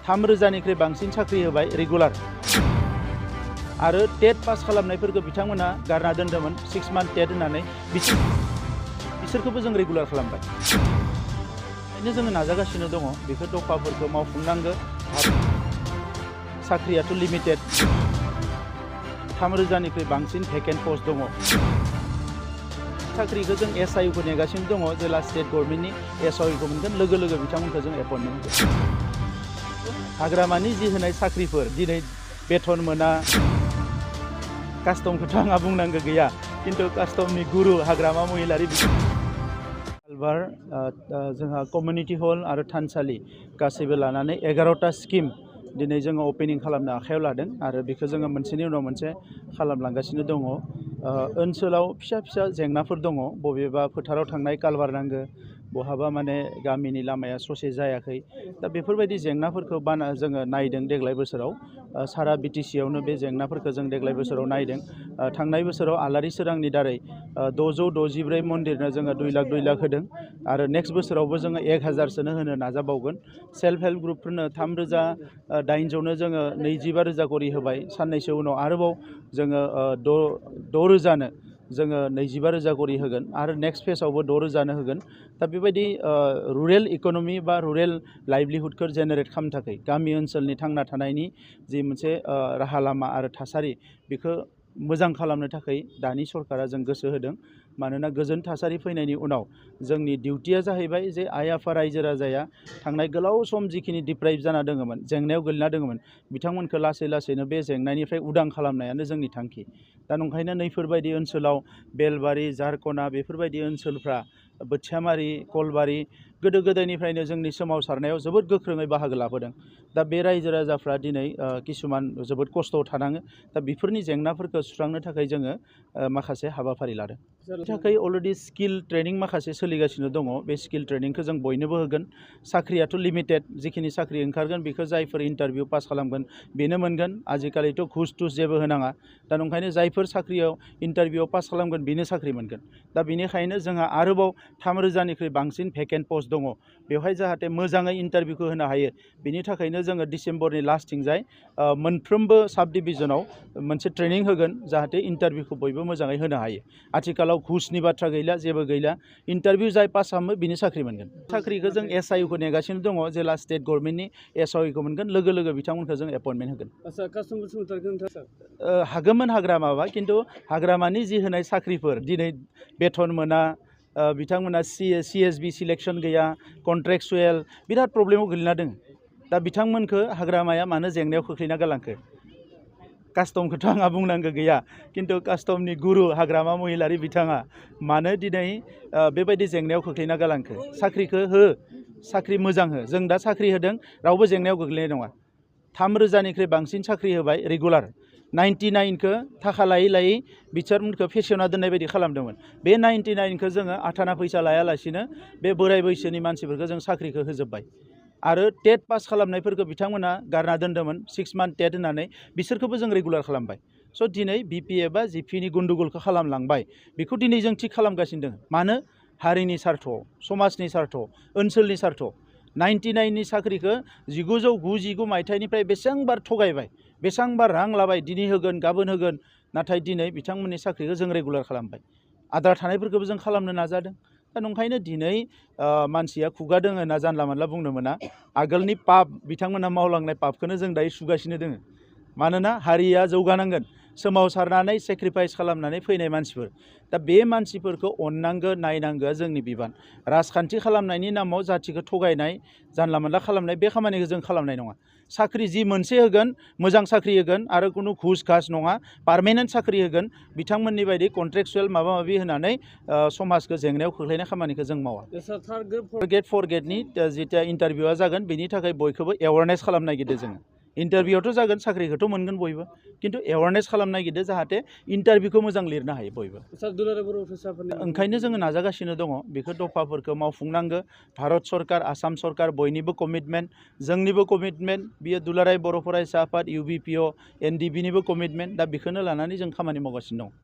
3,000निख्रुइ बांसिन साख्रि होबाय रेगुलार आरो टेट पास खालामनायफोरखौ बिथांमोना गारना दोन्दोंमोन 6 मान्थ टेट होननानै बिसोरखौबो जों रेगुलार खालामबाय। बेखायनो जोङो नाजागासिनो दङ बेफोर दफाफोरखौ मावफुंनांगौ। साख्रियाथ' लिमिटेड 3,000निख्रुइ बांसिन भेकेन्ट पस्ट दङ। साख्रिखौ जों SIU खौ नेगासिनो दङ जेला स्टेट गभर्नमेन्टनि SIU खौ मोनगोन लोगो लोगो बिथांमोनखौ जों एपइन्टमेन्ट होगोन। हाग्रामानि जि होनाय साख्रिफोर दिनै बेथन मोना कास्टमखौथ' आंहा बुंनांगौ गैया किन्तु कास्टमनि गुरु हाग्रामा महिलारि कालभार जोंहा कमिउनिटि हल आरो थानसालि गासैबो लानानै 11टा स्किम दिनै जोङो अपेनिं खालामनो आखायाव लादों आरो बेखौ जोङो मोनसेनि उनाव मोनसे खालामलांगासिनो दङ। ओनसोलाव फिसा फिसा जेंनाफोर दङ बबेबा फोथाराव थांनाय कालभार नांगौ बहाबा माने गामिनि लामाया ससे जायाखै दा बेफोरबायदि जेंनाफोरखौ जोङो नायदों देग्लाय बोसोराव सारा BTC आवनो बे जेंनाफोरखौ जों देग्लाय बोसोराव नायदों। थांनाय बोसोराव आलारि सोरांनि दारै 664 मन्दिरनो जोङो 2 लाख होदों आरो नेक्स्ट बोसोरावबो जोङो 1000 होनो नाजाबावगोन। सेल्फ हेल्प ग्रुपफोरनो 3,800नो जोङो 25,000 करि होबाय। साननैसो उनाव आरोबाव जोङो 6,000नो जोङो 25,000 करि होगोन आरो नेक्स्ट फेजआवबो 6,000नो होगोन। दा बेबायदि रुरेल इक'नमि बा रुरेल लाइभलिहुडखौ जेनेरेट खालामनो थाखाय गामि ओनसोलनि थांना थानायनि जि मोनसे राहा लामा आरो थासारि बेखौ मोजां खालामनो थाखाय दानि सरकारा जों गोसो होदों। मानोना गोजोन थासारि फैनायनि उनाव जोंनि डिउटिया जाहैबाय जे आइ आफा रायजो राजाया थांनाय गोलाव सम जिखिनि डिप्राइभ जाना दङमोन जेंनायाव गोलैना दङमोन बिथांमोनखौ लासै लासैनो बे जेंनानिफ्राय उदां खालामनायानो जोंनि थांखि। दा नंखायनो नैफोरबायदि ओनसोलाव बेलबारि झारखना बेफोरबायदि ओनसोलफ्रा बोथियामारि कलबारि गोदो गोदायनिफ्रायनो जोंनि सोमावसारनायाव जोबोद गोख्रोङै बाहागो लाबोदों। दा बे रायजो राजाफ्रा दिनै किसुमान जोबोद खस्थ'आव थानाङो। दा बेफोरनि जेंनाफोरखौ सुस्रांनो थाखाय जोङो माखासे हाबाफारि लादों। बेनि थाखाय अलरेडि स्किल ट्रेनिं माखासे सोलिगासिनो दङ। बे स्किल ट्रेनिंखौ जों बयनोबो होगोन। साख्रियाथ' लिमिटेड जिखिनि साख्रि ओंखारगोन बेखौ जायफोर इन्टारभिउ पास खालामगोन बेनो मोनगोन। आजिखालिथ' घुस थुस जेबो होनाङा। दा नंखायनो जायफोर साख्रियाव इन्टारभिउआव पास खालामगोन बेनो साख्रि मोनगोन। दा बेनिखायनो जोंहा आरोबाव 3,000निख्रुइ बांसिन भेकेन्ट पस्ट दङ। बेवहाय जाहाथे मोजाङै इन्टारभिउखौ होनो हायो बेनि थाखायनो जोङो डिसेम्बरनि लास्टथिंजाय मोनफ्रोमबो साब डिभिजनाव मोनसे ट्रेनिं होगोन जाहाथे इन्टारभिउखौ बयबो मोजाङै होनो हायो। आथिखालाव घुसनि बाथ्रा गैला जेबो गैला। इन्टारभिउ जाय पास खालामो बिनि साख्रि मोनगोन। साख्रिखौ जों SIU खौ नेगासिनो दङ जेला स्टेट गभर्नमेन्टनि SIU खौ मोनगोन लोगो लोगो बिथांमोनखौ जों एपइन्टमेन्ट होगोन। हागौमोन हाग्रामाबा किन्तु हाग्रामानि जि होनाय साख्रिफोर दिनै बेथन मोना बिथांमोना CSB सिलेक्सन गैया कन्ट्रेक्सुएल बिराद प्रब्लेमाव गोलैना दङ। दा बिथांमोनखौ हाग्रामाया मानो जेंनायाव खोख्लैना गालांखो कास्टमखौथ' आंहा बुंनांगौ गैया किन्तु कास्टमनि गुरु हाग्रामा महिलारि बिथाङा मानो दिनै बेबायदि जेंनायाव खोख्लैना गालांखो। साख्रिखौ हो साख्रि मोजां हो। जों दा साख्रि होदों रावबो जेंनायाव गोग्लैनाय नङा। 3,000निख्रुइ बांसिन साख्रि होबाय रेगुलार 99खौ थाखा लायै लायै बिसोरमोनखौ फेसेवना दोननाय बायदि खालामदोंमोन। बे 99खौ जोङो आथाना फैसा लायालासिनो बे बोराय बैसोनि मानसिफोरखौ जों साख्रिखौ होजोब्बाय आरो टेट पास खालामनायफोरखौ बिथांमोना गारना दोन्दोंमोन 6 मान्थ टेट होननानै बिसोरखौबो जों रेगुलार खालामबाय। स' दिनै BPA बा GPनि गुन्दुगलखौ खालामलांबाय बेखौ दिनै जों थिग खालामगासिनो दङ। मानो हारिनि सार्थ समाजनि सार्थ ओनसोलनि सार्थ 99नि साख्रिखौ 1999 मायथाइनिफ्राय बेसेबांबार थगायबाय बेसेबांबार रां लाबाय दिनै होगोन गाबोन होगोन नाथाय दिनै बिथांमोननि साख्रिखौ जों रेगुलार खालामबाय। आद्रा थानायफोरखौबो जों खालामनो नाजादों। दा नंखायनो दिनै मानसिया खुगा दोङो होनना जानला मोनला बुंनो मोना। आगोलनि पाप बिथांमोना मावलांनाय पापखौनो जों दायो सुगासिनो दोङो। मानोना हारिया जौगानांगोन सोमावसारनानै सेक्रिफाइस खालामनानै फैनाय मानसिफोर। दा बे मानसिफोरखौ अननांगौ नायनांगौआ जोंनि बिबान। राजखान्थि खालामनायनि नामाव जाथिखौ थगायनाय जानला मोनला खालामनाय बे खामानिखौ जों खालामनाय नङा। साख्रि जि मोनसे होगोन मोजां साख्रि होगोन आरो खुनु घुस घास नङा पार्मानेन्ट साख्रि होगोन बिथांमोननि बायदि कन्ट्रेक्सुएल माबा माबि होनानै समाजखौ जेंनायाव खोख्लैनाय खामानिखौ जों मावा। ग्रेड 4 ग्रेडनि जिथिया इन्टारभिउआ जागोन बेनि थाखाय बयखौबो एवारनेस खालामनो नागिरदों जोङो। इन्टारभिउआवथ' जागोन साख्रिखौथ' मोनगोन बयबो किन्तु एवारनेस खालामनो नागिरदों जाहाथे इन्टारभिउखौ मोजां लिरनो हायो बयबो। ओंखायनो जोङो नाजागासिनो दङ बेखौ दफाफोरखौ मावफुंनांगौ। भारत सरकार आसाम सरकार बयनिबो कमिटमेन्ट जोंनिबो कमिटमेन्ट बियो दुलाराय बर' फरायसा आफाद UBPO NDBनिबो कमिटमेन्ट। दा बेखौनो लानानै जों खामानि मावगासिनो दं।